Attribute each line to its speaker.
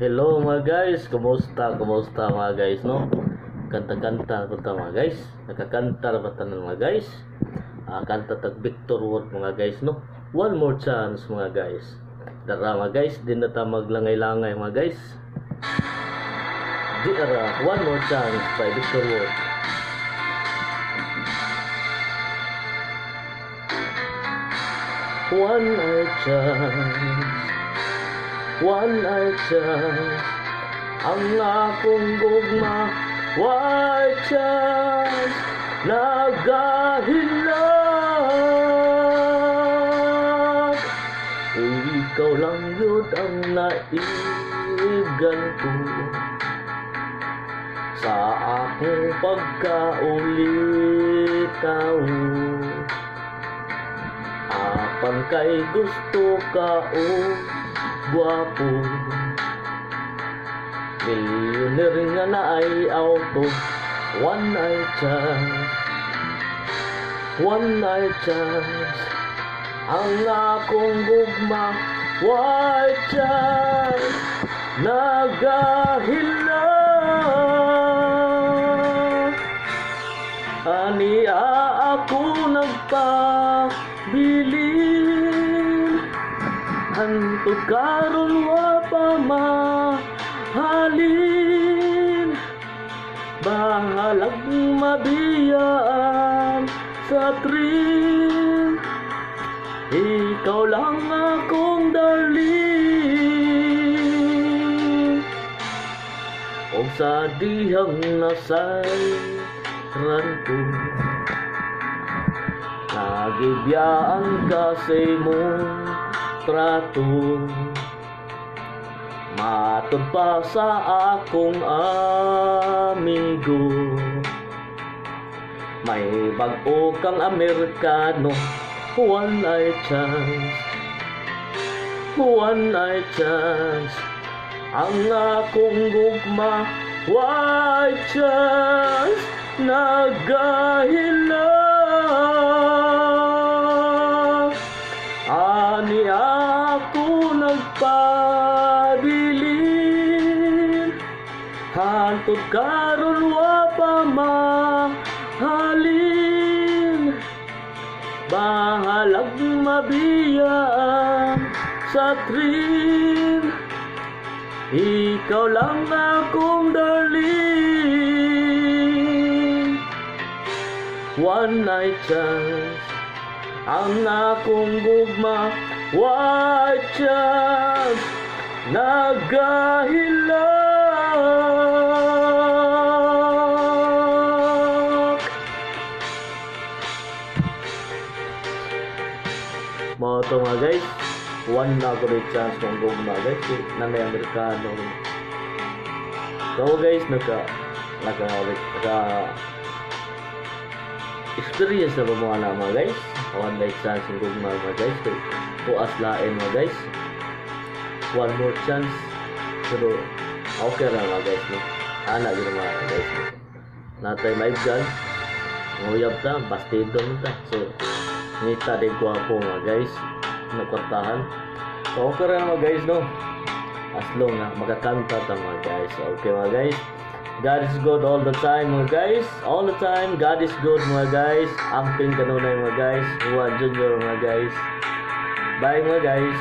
Speaker 1: Hello mga guys, kumusta? Kumusta mga guys, no? Kanta-kanta na ta mga guys. Nakakanta na ba tanan mga guys? Kanta tag Victor Wood mga guys, no? One more chance mga guys. Dara mga guys, di na ta maglangay-langay mga guys. Di ara, One More Chance by Victor Wood. One more chance, one night chance, ang akong gugma, one chance, nagahilak. Ikaw lang yun ang naigan ko sa akong pagkaulitaw. Apan kay gusto ka o gwapo, millionaire nga na ay auto. One night chance, one night chance, ang akong gugma, one chance, nagahilak. Aniya ako nagpabilin, hantod karon wa pa mahalin. Bahalag mabiyaan sa trin, ikaw lang akong darling. Og sa dihang nasayran ko, nagibiyaan ka sa imong trato. Matod pa sa akong amigo, may bag-o kang Amerikano. One night chance, one night chance, ang akong gugma, one chance, nagahilak. Ani ako nagpabilin, hantod karon wa pa mahalin. Bahalag mabiyaan sa trin, ikaw lang akong darling. One night chance, ang akong gugma, one chance, nagahilak. Mga to mga guys, one na ako rin chance kong gugma guys, nanay Amerikano. So guys, naka experience na ba mga na mga guys? One night chance ng gugma mga guys, tuas lain mga guys. One more chance, pero okay ra mga guys, no? Ana gid mga guys, no? Natay maibgan, nguyab ta, bastido ta. So ngita din gwapo mga guys, nagkwartahan. So okay ra mga guys, no? As long na makakanta ta mga guys. Okay mga guys, God is good all the time mga guys. All the time, God is good mga guys. Amping kanunay mga guys. Juan Junior mga guys. Bye mga guys.